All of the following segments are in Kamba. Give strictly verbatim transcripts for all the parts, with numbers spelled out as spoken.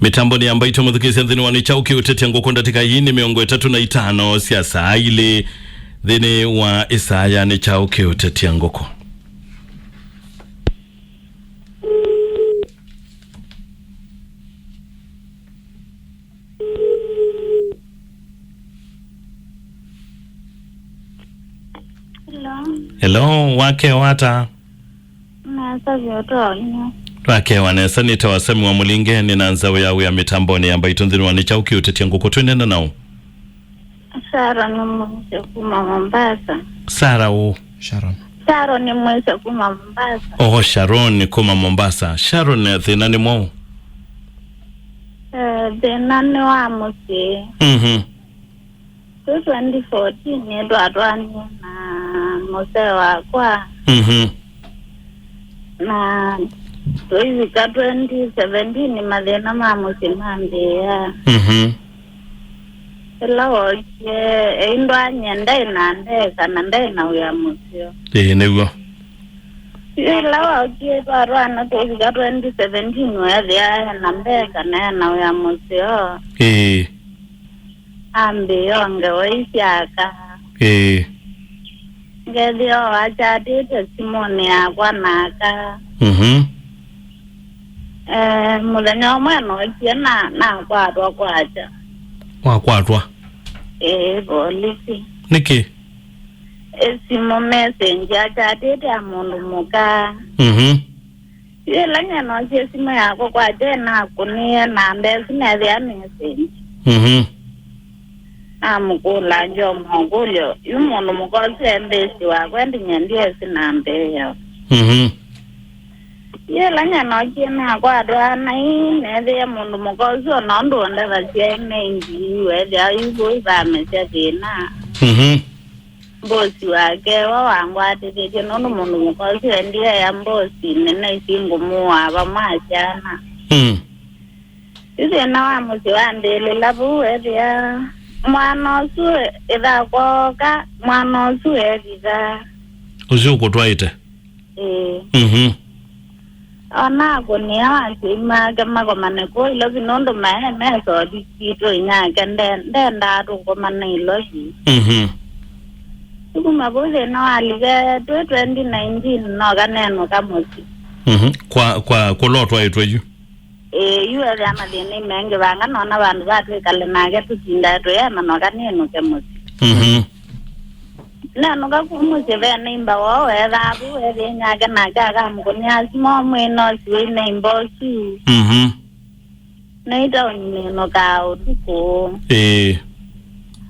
Mĩtambonĩ ya Mbaitũ mũthukĩĩsya nthĩnĩ wa Nĩ Kyaũ Kĩũtetya Ngũkũ, ndatĩka ii nĩ mĩongo ĩtatũ na itano sya saa ilĩ nthĩnĩ wa ĩsaa ya Nĩ Kyaũ Kĩũtetya Ngũkũ. Hello. Hello, wakewa ata? Nesa vyũ, twainyu? Twakewa nesa, nĩtawa Sami wa Mũlinge, nĩ na nzaũ ya wĩa mĩtambonĩ ya Mbaitũ nthĩnĩ wa Nĩ Kyaũ Kĩũtetya Ngũkũ, twĩnenda naũ? Sharon nĩ mwĩsĩ kuma Mombasa. Sara ũ? Sharon. Sharon nĩ mwĩsĩ kuma Mombasa. Oh, Sharon kuma Mombasa. Sharon, eh, thĩna nĩ mwaũ? Eh, thĩna nĩ wa mũsyĩ. Mhm. Twĩ twenty fourteen nĩtwatwaanie na mũsee wakwa. Mhm. Na tũivika twenty seventeen mathĩna ma mũsyĩ mambĩĩa. Mhm. Ĩla wookie, eindwany'e ndaĩ na ndeka na ndaĩ na wĩa mũseo. Ĩĩ, nĩw'o. Yu ĩla wookie twatwaana tũivika twenty seventeen weethĩa ena mbesa na ena wĩa mũseo. Ĩĩ. Ambĩĩa ongewa isyaka. Ĩĩ. Ngethĩa o achatĩte simũnĩ yakwa na aka. Mhm. Eh, mũthenya ũmwe nookie na nakwatwa kwakya. Wakwatwa? Ĩĩ, volisi. Nĩkĩ? Ĩsimũ message achatĩte ya mũndũ mũka. Mhm. Yĩla nyie nookie simũ yakwa kwakya nakũnĩe namba ĩsu neethĩa message. Mhm. Namũkũla ngyo mũkũlyo, yu mũndũ mũka ũsu e mbĩsi wakwa, ĩndĩ nyie ndyĩsĩ namba ĩyo. Mhm. Yĩla nyie nookie nakwatwa nai neethĩie mũndũ mũka ũsu o na ũndũ ũndavasya ĩmeingi weethĩa yu vau ivamesya thĩna. Mhm. Mbosi wake wa wangwatĩthĩtye nũndũ mũndũ mũka ũsu endie ea mbosi nene isu ngũmũaa vamwe asyana. Mm. Yu thĩna wa mũsyĩ wambĩlĩla vau ethĩa mwana ũsu ĩthakwooka mwana ũsu evitha. Ũsu ũkũtwaĩte? Ĩĩ. Mhm. Ona akũnĩa asyai make makomane kũu Ilovi nũndũ mae mesoli sitũ inyake nde- ndendaa tũkomane Ilovi. Mhm. Tukuma vau thĩna walike twĩ twenty nineteen noka nenũka mũsyĩ. Mhm. Kwa kwa kũla ũtwaĩtwe yu? Ĩĩ, yu ethĩa mathĩna mengĩ vanga nona vandũ va twĩkale nake tũtindae tũyema noka nĩnũke mũsyĩ. Mhm. Nenũka kũu mũsyĩ ve neighbor woo weethaa vau ethĩa inyake nake akamũkũnĩa simũ amwĩe nosiwe neighbor ũsu. Mhm. Nĩ taoni nĩnũkaa ũtukũ. Ĩĩ.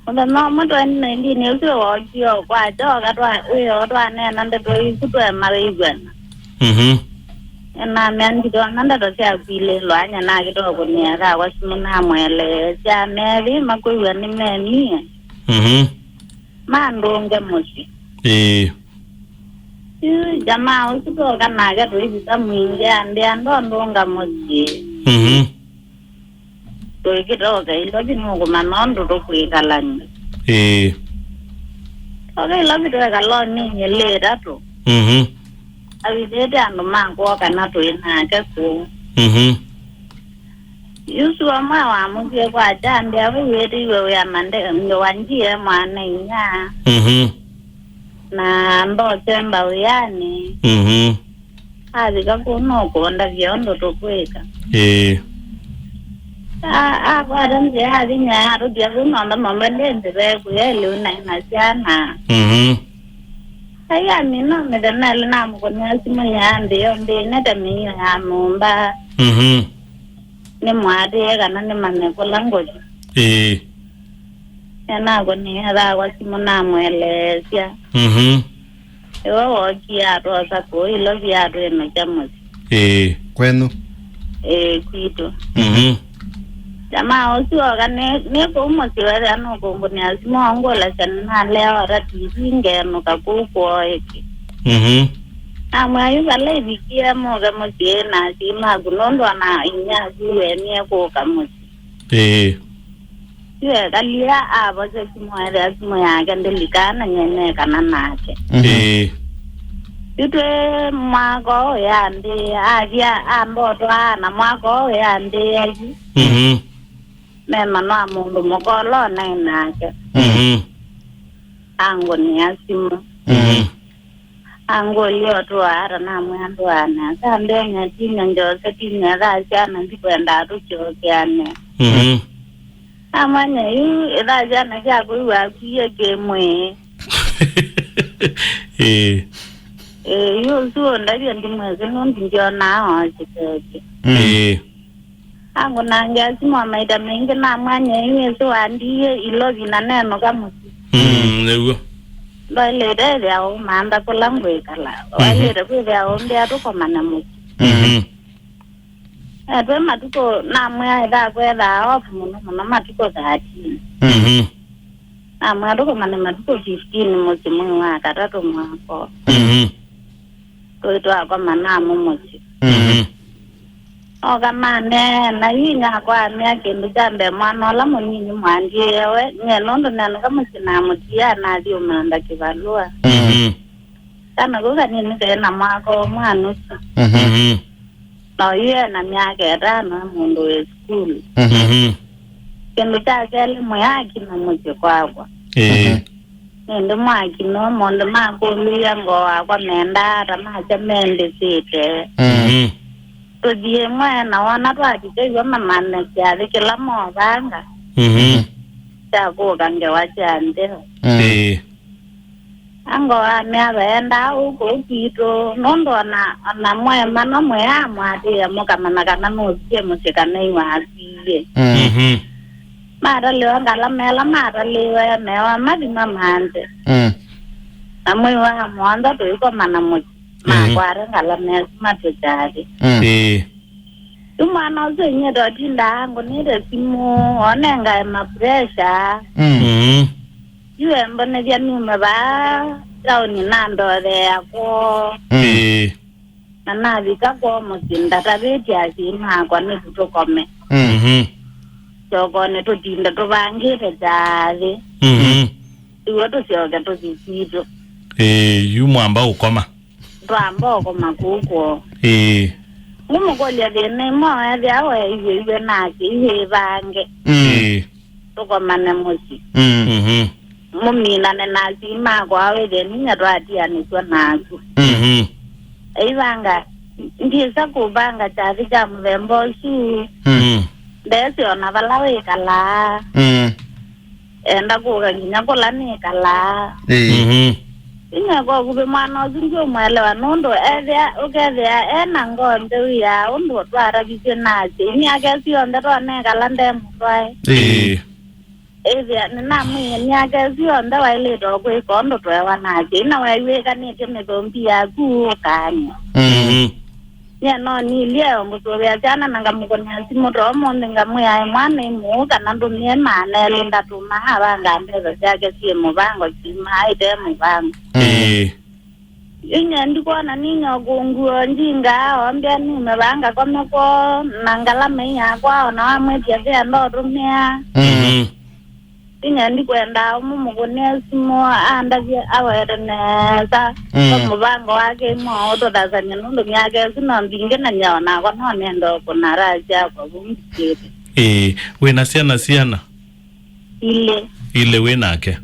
Mũthenya ũmwe twenty nineteen ũsu wookie o kwakya oka twa- wĩoo twaneena ndeto isu twema wĩw'ana. Mhm. Namea nditonya ndeto sya kwilĩlwa anya nakĩtokũnĩa kakwa simũ namweleesya methi makwĩw'a nĩmemie. Mhm. Mandũnge mũsyĩ. Ĩĩ. Yu jamaa ũsu twoka nake tũivika mwingĩ ambĩa ndondũnga mũsyĩ. Mhm. Tũikĩtoka Ilovi nũkũmanya ũndũ tũkwĩkalany'a. Ĩĩ. Twoka Ilovi twekala oninĩ ĩlĩ ĩtatũ. Mhm. Avithĩte andũ ma kwoo kana twĩ nake kũu. Mhm. Yu sua mwa wa mũsyĩ kwakya ambĩa wĩw'ĩte iwe wĩa mande ngewa njie mwana inya. Mhm. Na ndose mbaũ yani. Mhm. Avika kũu nũkũndavya ũndũ tũkwĩka. Ĩĩ. A- akwata nzĩa athi nyaya atũtia kũu nonda momba ndĩndĩvekũya ĩlĩu naĩ na syana. Mhm. Ai amina mĩthenya ĩlĩ namũkũnĩa simũ ya nthĩ yonthe ĩnete mĩio ya nyũmba. Mhm. Nĩmwatĩĩe kana nĩmanye kũla ngũthi. Ĩĩ. Enakũnĩa thakwa simũ namweleesya. Mhm. Ĩwe wookie atwosa kũu Ilovi atwĩnũkya mũsyĩ. Ĩĩ. Kwenyu? Ĩĩ, kwitũ. Mhm. Jamaa ũsu oka nĩ nĩ kũu mũsyĩ wethĩa nũkũngũnĩa simũ ongũlasya nĩnalea ota T V ngenũka kũu kwoo ĩkĩ. Mhm. Namwĩa yu vala ĩvikie mũke mũsyĩ na asyai maku nũndũ ona inyia aku wemie kũka mũsyĩ. Ĩĩ. Yu ekalia avosya simũ ethĩa simũ yake ndĩlikaa na nyie nekana nake. Mhm. Ĩĩ. Yu twĩ mwaka ũũ yambĩĩa, avya ambotwaa na mwaka ũũ yambĩĩa yu. Mhm. Mema no mũndũ mũkolo naĩ nake. Mhm. Angũnĩa simũ. Mhm. Angũlya ũtũaa ata namwĩa ndũaa nesa. Ambĩa nyatinyo njose tinyo ethaa syana ndikwendaa tũkyokeane. Mhm. Amanya yu ethaa syana syakũiwa akwie kĩmwĩĩ. Ĩĩ. Ĩĩ, yu ũsu ũndavya ndimwĩsĩ nũndũ ndyonaa o kĩtete. Mm. Ĩĩ. Angũnangĩa simũ maita maingĩ namwanya yu ĩsĩ wandiie ilovi na nenũka mũsyĩ. Mm, nĩw'o. Ndwaĩlĩte ĩthĩa ũmantha kũla ngwĩkala. Mm. Waĩlĩte kwĩthĩa ũmbĩa tũkomane mũsyĩ. Mhm. Eh, twĩ matukũ namwĩa ĩthaa kwethaa off mũno mũno matukũ thirteen. Mhm. Namwĩa tũkomane matukũ fifteen mũsyĩ mwei wa katatũ mwaka ũũ. Mhm. Tũĩ twakomana namo mũsyĩ. Mhm. Oka maneena yu inyakwa amea kĩndũ kya mbee mwana ũla mũnini mwandĩĩe we nyie nũndũ nenũka mũsyĩ namũtia nathi ũmantha kĩvalũa. Mhm. Kana kau kanini kaĩ na mwaka ũmwe na nusu. Mhm. Mhm. Na oyu e na myaka ĩtano e mũndũ wĩ sukulu. Mhm. Mhm. Kĩndũ kya kelĩ mwĩaki na mũsyĩ kwakwa. Ĩĩ. Mhm. Nĩndĩ mwaki no mũndũ makũlw'ĩa ngoo wakwa mendaa ata makya mendĩsĩte. Mhm. Tũthi ĩmwe na wona twatitew'a mamanya kyathĩ kĩla movanga Mhm. kya kũka ngewa kya nthĩ. Mm. Ĩĩ. Ango amea vaendaa ũũ kũu kwitũ nũndũ ona ona mwema no mwĩamwatĩĩa mũkamanya kana nũvikie mũsyĩ kana iwakwie. Mm. Mhm. Matalĩwa ngalama ĩla matalĩwe mewa mathi mamanthe. Mm. Na mwei wa mũonza tũikomana mũsyĩ. Mm. Makwata ngalama ĩsu matũkyathĩ. Mm. Ĩĩ. Yu mwana ũsu inyie totindaa ngũnĩte simũ onengae mapuresha. Mm. Mm. Yu embonethya nume vaa taoni na ndotheea kwoo. Mm. Ĩĩ. Na navika kwoo mũsyĩ ndatavĩtye asyai makwa nĩtũ tũkome. Mm. Mhm. Syokonĩ tũtinde tũvangĩte kyathĩ. Mhm. Iw'o tũsyoke tũthi kwitũ. Ĩĩ, yu mwamba ũkoma. Twamba ũkoma kũu kwoo. Ĩĩ. Ngũmũkũlya thĩna ĩmwe ethĩa weeiw'ĩw'e nake iwĩvange. Mm. Ĩĩ. Tũkomane mũsyĩ. Mm. Mhm. Mũminane na asyai makwa wĩthĩe ninya twatianĩsw'a naku. Mhm. Eivanga, ndyĩsa kũvanga kyathĩ kya mũthemba ũsu. Mm. Ndeesĩ o na vala wĩkalaa. Mm. Enda kũka nginya kũla nĩkalaa. Ĩĩ. Mhm. Inyie kwa ũkuvĩ mwana ũsu ndiũmũelewa nũndũ ethĩa ũkethĩa e na ngoo ntheu ya ũndũ twatavisye na asyai myaka ĩsu yonthe twanekala nde mũtwae. Ĩĩ. Ĩthĩa nĩnamwĩie myaka ĩsu yonthe waĩlĩte o kwĩka ũndũ tweewa na asyai na weew'ĩkanĩtye mĩthũmbi yaku ũkaany'a. Mm. Mhm. Nyie no nilye o ngũsũvĩa syana na ngamũkũnĩa simũ ta ũmũnthĩ ngamwĩa e mwana ĩ mũũ kana ndũmĩe maana elĩ ndatũmaa avanga mbesa syake syĩ mũvango syuma aĩte mũvango. Mm. Ĩĩ. Yu nyie ndikwona ninya ũkũngũo njingaa ombĩa nume vaa ngakome kwoo na ngalama ĩ yakwa ona wamwĩtya vea ndotũmĩa. Mm. Mhm. Inya ndikwendaa ũmũmũkũnĩe simũ andavye awete nesa. Mm. Kwa mũvango wake imwe ũtũthasany'a nũndũ myaka ĩsu no mbingĩ na nyie onakwa no nenda ũkũna rasyakwa vau mbikĩte. Ĩĩ, wĩna syana siana? Ilĩ. Ilĩ wĩ nake?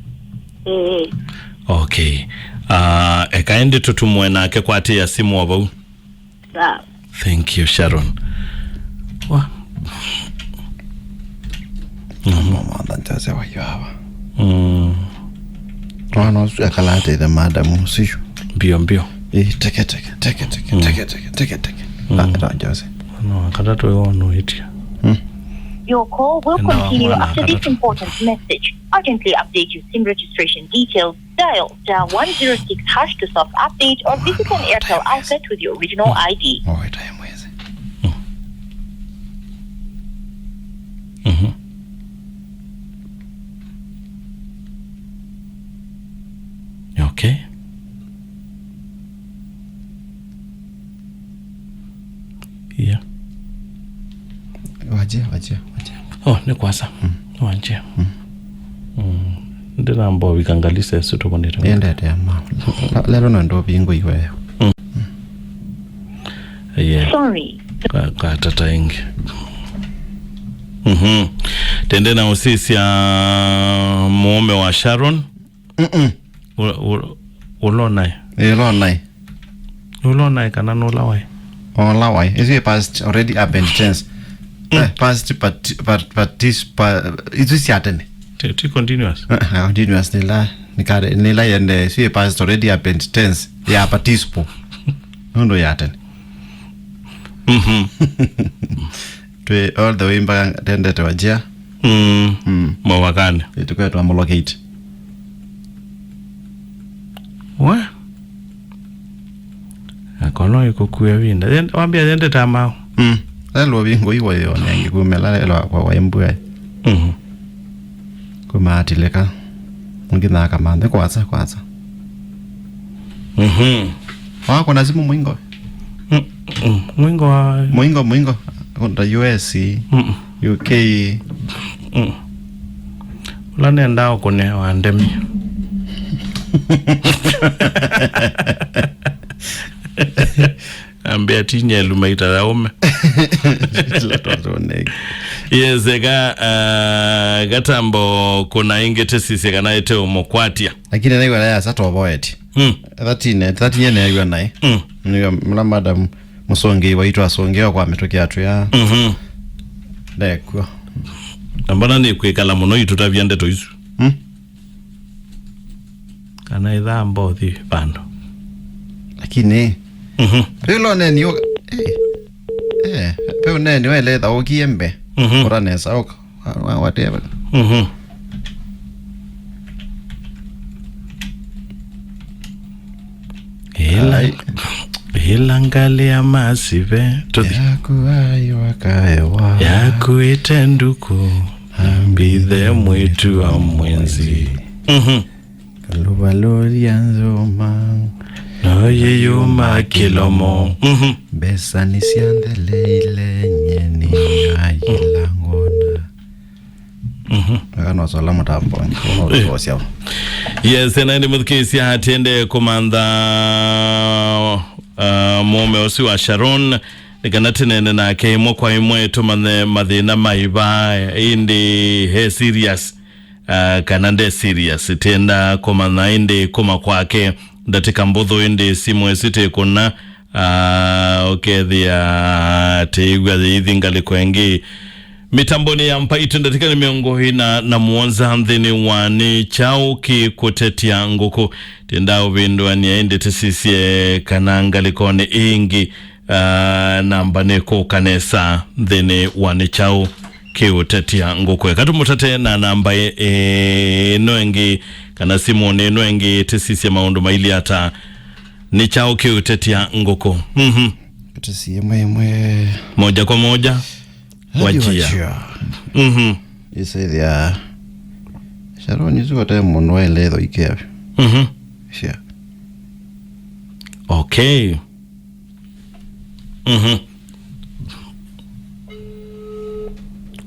Ĩĩ. Okay. Ah, eka ĩndĩ tũtumũe nake kwatĩĩa simũ o vau. Sawa. Thank you, Sharon. Wa. Mama, mama, njaze wa yawa. Mm. Mwana ũsu akala ateithe madam ũsu. Mbio, mbio. Eh, teke, teke, teke, teke, mm, teke, teke, teke, teke. Mm. Ah, ĩta Jose. No, akata twe wono itia. Hmm. Your call will continue after this important message. Urgently update your SIM registration details. Dial star one zero six hash to self-update or visit an Airtel outlet with your original I D. Oh, wait, I am wezi. Mm. Mhm. Okay. Yeah. Wajia, wajia, wajia. Oh, nĩ kwasa. Mm. Wajia. Mm. Mm. Ndĩnamba ũvika ngalisa ĩsu tũvũnĩte. Yendete ama. Lelo na ndo vingo iweyo. Sorry. Ka- katata ingi. Mhm. Tende na usisya mume wa Sharon. Mm-mm. Ula- ula- ula onae. Ĩla onae. Ula onae kana nũla waĩ? Ola waĩ. Is it past already happened tense? Eh, past part- part- partic- pa- isu sya tene. Ti ti continuous. Eh, eh, continuous nĩla nĩkare nĩla yende, is it past already happened tense ya participle? Nũndũ ya tene. Mhm. Twĩ all the way mpaka tendete wajia. Mm. Mm. Mawakani. Ĩtukwe twamũlokate. We? Akono ikukuya vinda. Yen- wambia yende tamao. Mm. Lelo vingo iwo yo nengi kumela lelo kwa waimbua. Mhm. Kumaatilika. Ngina kamanthe kwasa kwasa. Mhm. Wako na simu mwingo? Mm, mm. Mwingo wa Mwingo mwingo. Kunda U S, mm, U K. Mm. Ula nenda ukune wa ndemi. Ambia tinyelu maita ya ume. Yes, eka, uh, gatambo kuna ingi tesisye kana ete umukwatia. Lakini naigua naye asa toboeti. Mm. Thirteen, thirteen yene yagua naye. Mm. Niyo mla madam musongi waitwa asongi kwa mituki atu ya. Mhm. Ndekwa. Ambana ni kwikala muno itutavya ndeto isu. Mm. Kana ithamba ũthi vandũ. Lakini, mhm, pe ũla ũneni ũ- eh, eh, pe ũneni waĩle ĩthaũkie mbe. Mhm. Kũra nesa ũka, wa- wa- whatever. Mhm. Ĩla, ai, ĩla ngalĩ ya masive tũthi. Yaku ayo akaewa. Yakuĩte nduku. Ambithe mwĩtu wa mwenzi. Mhm. Kaluvalũlya nzũma. No yĩyũma kĩlomo. Mhm. Mbesa nĩ syantheleile nyeni ayĩla ngona. Mhm. Aka nosola mũtambo. Ũno ũtosya. Yes, ena ndi mũthukĩĩsya atiende kũmantha, uh, mũũme ũsu wa Sharon. Nĩ kana tũneene nake ĩmwe kwa ĩmwe tũmanye mathĩna maĩva, ĩndĩ he serious, ah, kana nde serious. Tenda kũmanya ĩndĩ kũma kwake ndatĩka mbũthũ, ĩndĩ simũ ĩsu tĩkũna, ah, ũkethĩa tĩĩw'a yĩithi ngalĩko ĩngĩ. Mĩtambonĩ ya Mbaitũ ndatĩka nĩ mĩongo ĩna na mũonza nthĩnĩ wa Nĩ Kyaũ Kĩkũtetya Ngũkũ. Tenda ũvĩndũanĩa ĩndĩ tĩsisye kana ngalĩkonĩ ĩngĩ. Ah, namba nĩ kũka nesa nthĩnĩ wa Nĩ Kyaũ Kĩũtetya Ngũkũ. Eka tũmũtate na namba ĩ- ĩ- ĩno ĩngĩ, kana simũnĩ ĩno ĩngĩ, tĩsisye maũndũ mailye ata. Nĩ Kyaũ Kĩũtetya Ngũkũ. Mhm. Tũsie mwe mwe. Moja kwa moja. Hadi wachia. Wachia. Mhm. Isaithia. Sharoni zuko te mũndũ waĩle ĩtho ikea. Mhm. Sia. Okay. Mhm.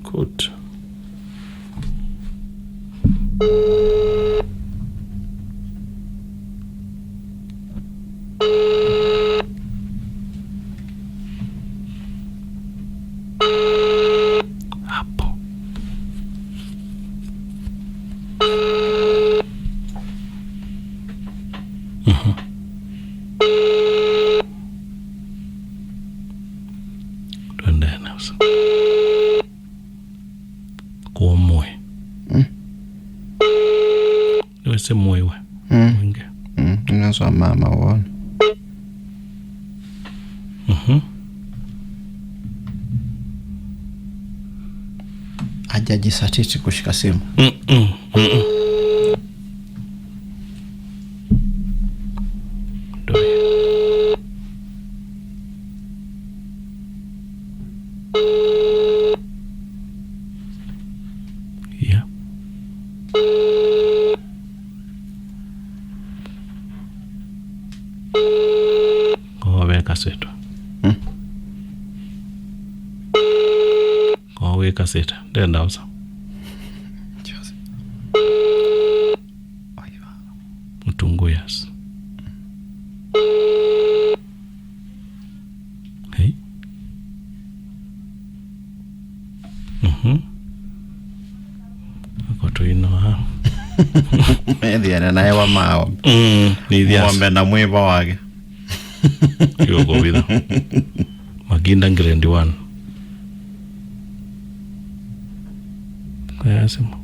Good. Hapo. Mhm. Twendee nesa. Kũmũĩ. Mm. Nĩwĩsĩ mũĩ we. Mm. Mwingĩ. Mm. Nĩnasoma mawoni. Mhm. Hajajisatiti kushika simu. Mm-mm. Mm-mm. Ndio. Yeah. Ngoo weka setwa. Mm. Ngoo weka seta. Ndenda usa. Jose. Mutunguyas. Hey. Hmm? Ako tũinoa. Ethiana naye wa mao. Mm, nĩ ithias. Ng'ombe na mwĩva wake. Yuko witha. Maginda grade one. Kaya simu.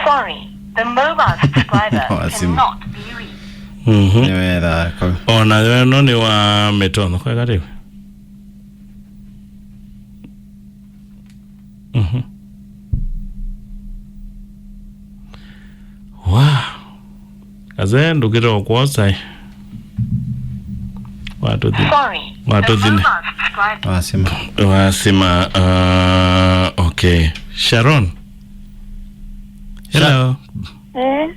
Sorry, the mobile subscriber Wa simu. Cannot be reached. Mhm. Nĩ wetha ko. Ona weno nĩ wa mĩtono kwa karibu. Mhm. Wa. Kaze ndũkĩte o kwosa. Watũthine. Sorry. Watũthine. The mobile subscriber. Wasima. Wasima, uh, okay. Sharon. Hello. Eh,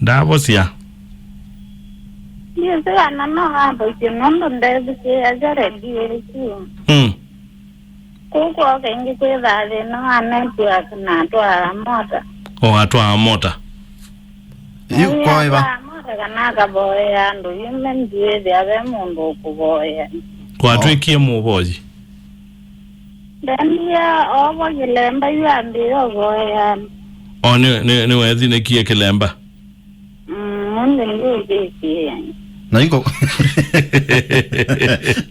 ndavosia. Ndiũsĩ kana no wavosie nũndũ ndethukĩĩasya redio ĩsu. Mm. Kũu kwoo kaingĩ kwĩthaa thĩna wa network na atwaa mota. O atwaa mota. Yu kwaiva. Atwaa mota kana akavoea andũ, yu me ndiwĩthĩa ve mũndũ ũkũvoea. Kwatwĩkie mũvoyi? Ndendie ovo kĩlemba yu ambĩĩa ũvoea andũ. O nĩ, nĩ, nĩwethinĩkie kĩlemba? Mm, mũndũ ndiũkĩtie. Na iko.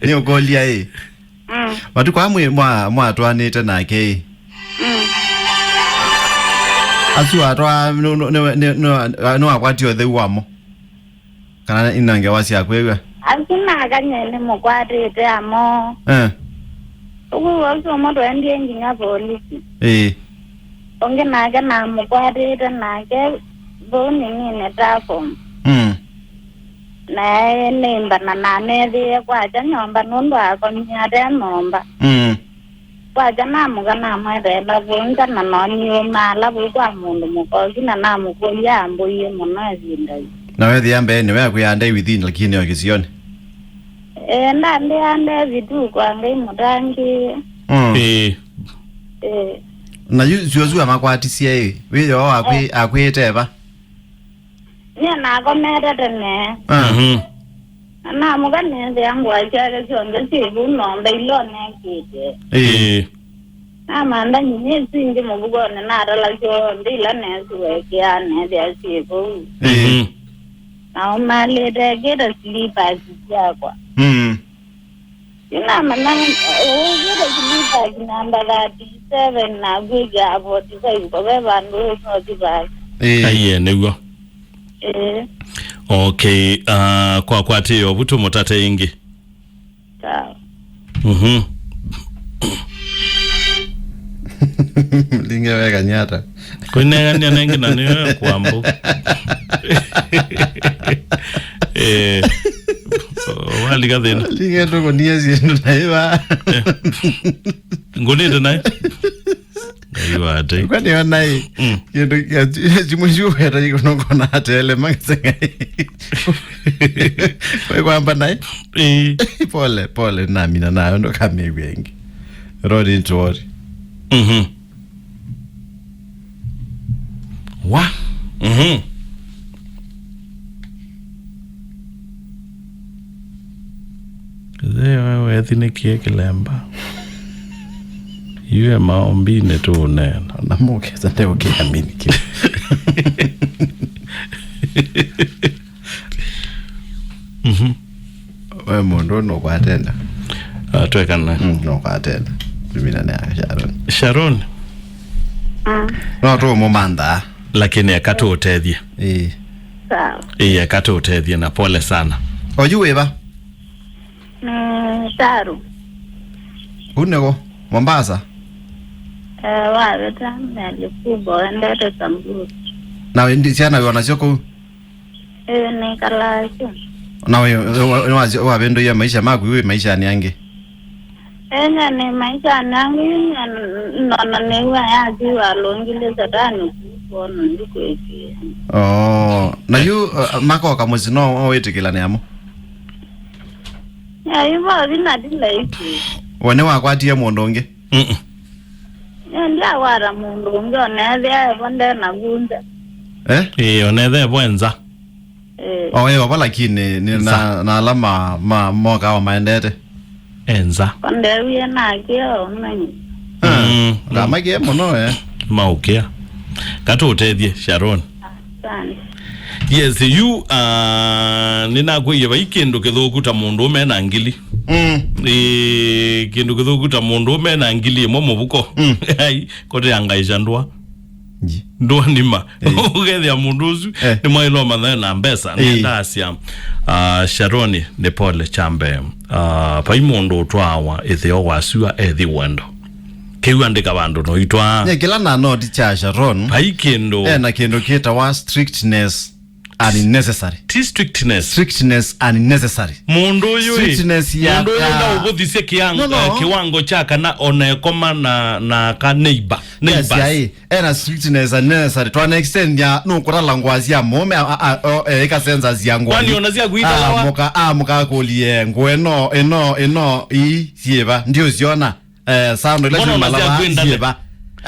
Nĩ ũkũlya ĩ. Mm. Matukũ amwe mwa, mwatwanĩte nake ĩ. Mm. Asu atwa nĩwakwatie ũtheu wamo? Kana ina ngewa sya kwĩw'a? Asu nakany'e nĩmũkwatĩte amo. Eh. Ũkwĩw'a ũsu ũmwe twaendie nginya volisi. Ĩĩ. Ũngĩ nake namũkwatĩte nake vau nĩnĩnĩ Tafom. Mm. Naye nĩmba na naneethĩie kwakya nyũmba nũndũ akomie ate nyũmba. Mm. Kwakya namũka namweteela vũnza na noniũmaala vau kwa mũndũ mũka ũsu na namũkũlya ambũie mũno ĩvinda yu. Na wethĩa mbeenĩ we akwĩa ndai within lakini o kĩsionĩ? Ĩĩ, ndambĩa ndevi tu kwa Ngai mũtangĩĩe. Mm. Ĩĩ. Ĩĩ. Na yu syosu amakwatisye ĩ, wĩoo akwĩ-, akwĩĩte va? Nyie nakomete tene. Ah. Mhm. Na namũka nĩthĩa ngũa syake syonthe syĩ vu nomba ila onekĩte. Ĩĩ. Ĩĩ. Namantha nginya isu ingĩ mũvukonĩ natala syonthe ila nesu wekĩaa nethĩa syĩ vau. Ĩĩ. Mhm. Na ũmalĩte ekĩte slippers syakwa. Mm. Sinamanya ũkĩte slippers namba thirty-seven na kwĩkĩa forty-five ko ve vandũ ũsoti vaa. Ĩĩ. Aiye, nĩw'o. Ĩĩ. Okay, uh, kwa kwatĩĩa ũvu tũmũtate ĩngĩ. Sawa. Mhm. Linge weka nyata. Kũinengania nengi na nĩwe kwambu. Eh. Walika thĩna. Linge ndũkũnia syĩndũ na ĩva. Eh. Ngũnĩte naĩ. Ngai wa ate. Kwani ona ĩ, mm, kĩndũ kya chimwe ciũweta ikunongona atele mang'esengai. Kwamba naĩ? Ĩĩ. Pole, pole, namina nayo, ndũkamĩw'e ĩngĩ. Road into worry. Mhm. Wa? Mhm. Ĩthĩwa wethinĩkie kĩlemba. Iwe maombinĩ tũũneena. Na mũkesa ndeũkĩamini kĩ. Mhm. We mũndũ nũkwatenda. Ah, twekana. Mm, nũkwatenda. Mimi na nea Sharon. Sharon. Mm. No tũmũmantha. Lakini eka tũũtethye. Ĩĩ. Sawa. Ĩĩ, eka tũũtethye na pole sana. Oyu wĩva? Nĩ Saru. Kũu nĩkũ? Mombasa? Eh, wavĩta meli kubwa wendete Samburu. Na wendi syana wĩ onasyo kũu? Ĩĩ, nĩkalaa syo. Na wĩ, wĩ, wĩ, wavĩndũie maisha maku wĩ maishanĩ angĩ? Ĩĩ, nĩ maishanĩ angĩ, nona nĩw'a yathi walũngile satani kũu kwona ndikwĩkĩĩa. Oh, na yu, uh, makoka mũsyĩ no wĩtĩkĩlane amo? Ĩĩ, ivo vina ti laisi. We nĩwakwatie mũndũ ũngĩ? Mm-mm. Nĩndyakwata mũndũ ũngĩ onethĩa evo ndenavunza. Eh? Ĩĩ, onethĩa evo enza. Ĩĩ. O, ĩĩ, ovo lakini nĩ na, na ala ma, ma, mokaa o maendete. Enza. Ondewie nake o ũmenye. Ah. Mm, mm. Ndamakie mũno, eh. Maũkĩa. Katũtethye, Sharon. Asante. Yes, yu, uh, nĩnakwĩie vai kĩndũ kĩthũku ta mũndũ ũme na ngili. Mm. Ĩĩ, kĩndũ kĩthũku ta mũndũ ũme na ngili ĩmwe mũvuko. Mm. Ai, kote angaisha ndũa. Nji. Ndũa nima. Eh. Ũkethĩa mũndũ ũsu, eh, nĩ mwaĩlwa mathae na mbesa. Eh. Nĩenda asya, uh, Sharoni, nĩ pole kyambe. Uh, vai mũndũ ũtwaawa ĩtheo wa sua ethi wendo. Kĩu andĩka vandũ noitwaa. Nye kĩla na noti kya Sharon. Vai kĩndũ. Eh, na kĩndũ kĩtawa strictness unnecessary. Ti strictness. Strictness unnecessary. Mũndũ ũyũ ĩ, strictness ya, mũndũ ũyũ ya ndaũvũthisye kĩang-, no, no, eh, kĩwango kya kana ona ekoma na, na ka neighbor, yes, neighbors. Ai, ena strictness unnecessary. Twana extend ya nũkũtala ngũa sya mũme, a, a, a, o, e, ĩka census ya ngũa. Kwani ona sya kwitalawa? Ah, mũka, ah, mũka kũlie ngũa ĩno, ĩno, ĩno, ii, syĩva, ndiũsyona. Eh, sando ila syumalava syĩva. Mbona ona sya kwĩndale?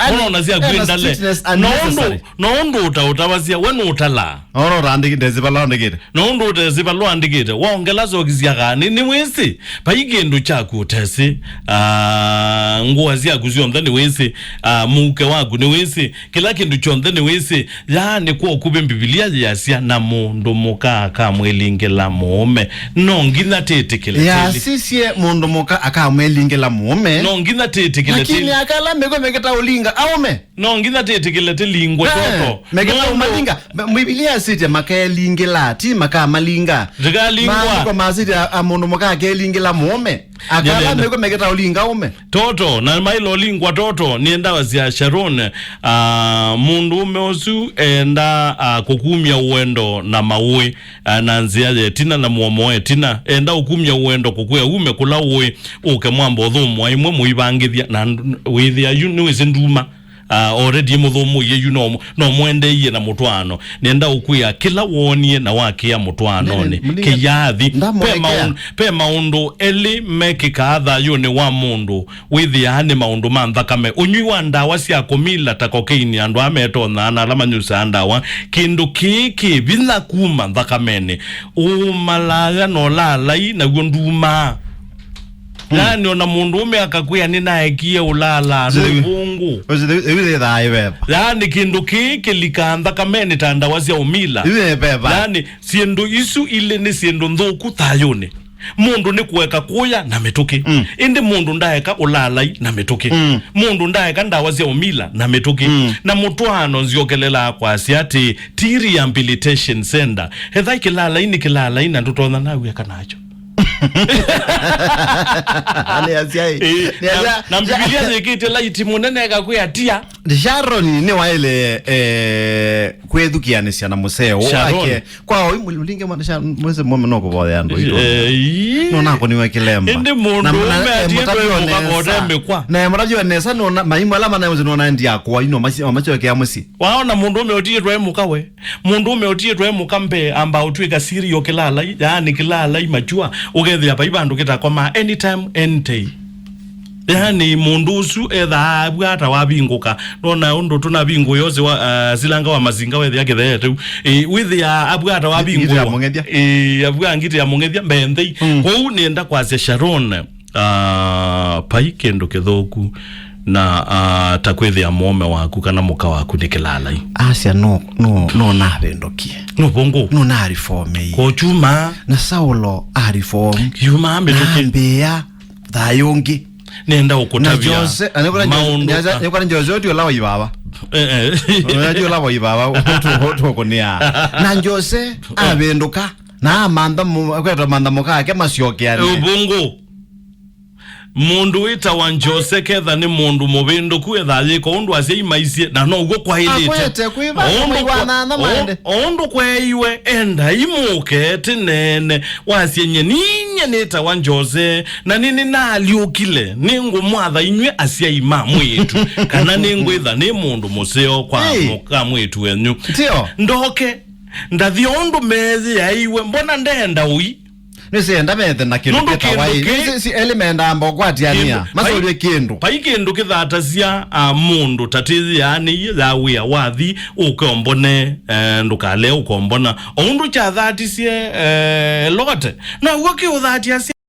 Mbona ona sya kwĩndale? Strictness unnecessary. No ũndũ, no ũndũ ũtaũtavasya, we nũtalaa. No ũndũ ũtaandĩkĩte, ndesĩ vala ũandĩkĩte. No ũndũ ũtesĩ vala ũandĩkĩte. Waongela soki sya kaa, nĩ, nĩwĩsĩ. Vai kĩndũ kyaku ũtesĩ. Ah, ngũa syaku syonthe nĩwĩsĩ. Ah, mũuke waku nĩwĩsĩ. Kĩla kĩndũ kyonthe nĩwĩsĩ. Yaani, kwa ũkuvĩ Mbivilia yĩasya, "Na mũndũ mũka akamwĩlingĩla mũũme." No nginya tĩtĩkĩle tĩli. Yasisye, "Mũndũ mũka akamwĩlingĩla mũũme." No nginya tĩtĩkĩle tĩli. Lakini akala mĩko mekĩta ũlinga aũme. No nginya tĩtĩkĩle tĩlingwe, eh, toto. Mekĩta ũmalinga. Mbivilia yasĩtye makelingĩla, ti makamalinga. Ndĩkalingwa. Maandĩko masĩtye a, a mũndũ mũka akelingĩla mũũme. Akala mĩko mekĩta ũlinga aũme. Toto, na mailolingwa toto, nĩenda wasya Sharon, ah, mũndũũme ũsu enda, ah, kũkumya ũendo na maũĩ, ah, na nzĩa ya ĩtina na mũomo wa ĩtina. Enda ũkumya ũendo kũkwĩa ume kũla ũĩ, ũke mwamba ũthũmũa ĩmwe mũivangĩthya, na nd-, wĩthĩa yu nĩwĩsĩ nduma. Ah, already mũthũmũie yu no, no mwendeie na mũtwaano. Nĩenda ũkwĩa kĩla woonie na wakĩa mũtwaanonĩ. Nene, mũlinga, kĩyathi. Ndamũekea. Pe maũn-, pe maũndũ elĩ mekĩkaa thayũnĩ wa mũndũ. Wĩthĩaa nĩ maũndũ ma nthakame. Ũnywi wa ndawa sya kũmila ta kokeini, andũ aa metonyaa na ala manyusaa ndawa. Kĩndũ kĩĩ kĩ vinya kuma nthakamenĩ. Ũmalaya na ũlaalai naw'o ndumaa. Mm. Yaani, ona mũndũũme akakwĩa, "Nĩnaekie ũlaalaa," nĩ ũvũngũ. Ũsu, ĩu yĩthaa ĩveva. Yaani, kĩndũ kĩĩ kĩlikaa nthakamenĩ ta ndawa sya ũmila. Ĩu ĩveva. Yaani, syĩndũ isu ilĩ nĩ syĩndũ nthũku thayũnĩ. Mũndũ nĩ kũeka kũya na mĩtũkĩ. Mm. Ĩndĩ mũndũ ndaeka ũlaalai na mĩtũkĩ. Mm. Mũndũ ndaeka ndawa sya ũmila na mĩtũkĩ. Mm. Na mũtwaano nzyokelelaa kwasya atĩ, ti rehabilitation center. Ethai kĩlaalai nĩ kĩlaalai na ndũtonya naw'e kana nakyo. Nĩ asyai. Eh, nĩ na, asya-, na Mbivilia yĩkĩte laiti mũnene ĩkakwĩa tia. Sharon nĩwaĩle, eh, kwĩthukĩanĩsya na mũseo Sharon wake. Kwa ũi mũlinge mwana Sharon, mwĩsĩ mũme no kũvoya andũ itũ. Eh, ii. No nakũniwe kĩlemba. Ĩndĩ mũndũ na, na, ũme eh, atiĩtwe mũtavyo mũka nesa. Kote mĩkwa. Na mũtavyo nesa nona, maimu ala manaũsĩ nona ndiakwa, ino macio, macio kĩa mũsi. Waona mũndũ ũme ũtiĩtwe mũka we. Mũndũũme ũtiĩtwe mũka mbee amba ũtw'ĩka serial kĩlaalai, yaani kĩlaalai mature, ũkethĩa vai vandũ kĩtakomaa anytime, any day. Yaani mũndũ ũsu ethaa avw'a ata wavingũka. Nona ũndũ tũnavingũĩa ũsĩ wa, ah, silanga wa masinga wethĩa kĩtheete u. Ĩ, wĩthĩa avw'a ata wavingũĩa. Ngiti ya mũng'ethya. Ĩ, avw'a ngiti ya mũng'ethya mbee nthei. Mm. Kwoou nĩenda kwasya Sharon, ah, vai kĩndũ kĩthũku na, ah, ta kwĩthĩa mũũme waku kana mũka waku nĩ kĩlaalai. Asya no, no, no navĩndũkie. Nũvũngũ. No narifomei. Kochuma. Na Saulo arifom. Yuma mĩtũkĩ. Nambĩa thayũ ũngĩ. Nenda ũkũtavya. Na Jose, na nĩkwona Jo-, maũndũ, nĩkwona, ah, nĩkwona Jose ũti ũla wa ivava. Eh, eh. Ũla ũti ũla wa ivava, ũtu, ũtu ũkũnĩa. Na Jose avĩndũka. Na amantha mu-, akweta mantha mũka ake masyokeanĩe. Ũvũngũ. Mũndũ wĩtawa Jose ketha nĩ mũndũ mũvĩndũku, etha yĩka ũndũ asyai maisye, na now'o kwaĩlĩte. Akwete kwĩva, ũndũ kwa-, na ũ-, maende. Ũndũ kweeiwe, endai mũke tĩnene, wasye nye, "Ninyie nĩtawa Jose, na nĩ, nĩnaalyũkile, nĩngũmwatha inyw'ĩ asyai ma mwĩĩtu, kana nĩngwĩtha nĩ mũndũ mũseo kwa, hey, mũka mwĩĩtu wenyu." Ndio. Ndoke. Ndathi o ũndũ meeyĩaĩiwe, mbona ndenda ũi? Nĩsĩ enda methe na kĩndũ kĩtawa ĩ. Nũndũ kĩndũ kĩ-, nĩsĩ, si elĩ mendaa amba ũkwatĩanĩa. Kĩndũ, masũlye kĩndũ. Vai kĩndũ kĩthatasya, a, mũndũ ta tĩyĩaanĩie ya wĩa wathi, ũke ũmbone, eh, ndũkalee ũkombona. O ũndũ kyathatisye, eh, Lote, now'o kĩũthatyasya.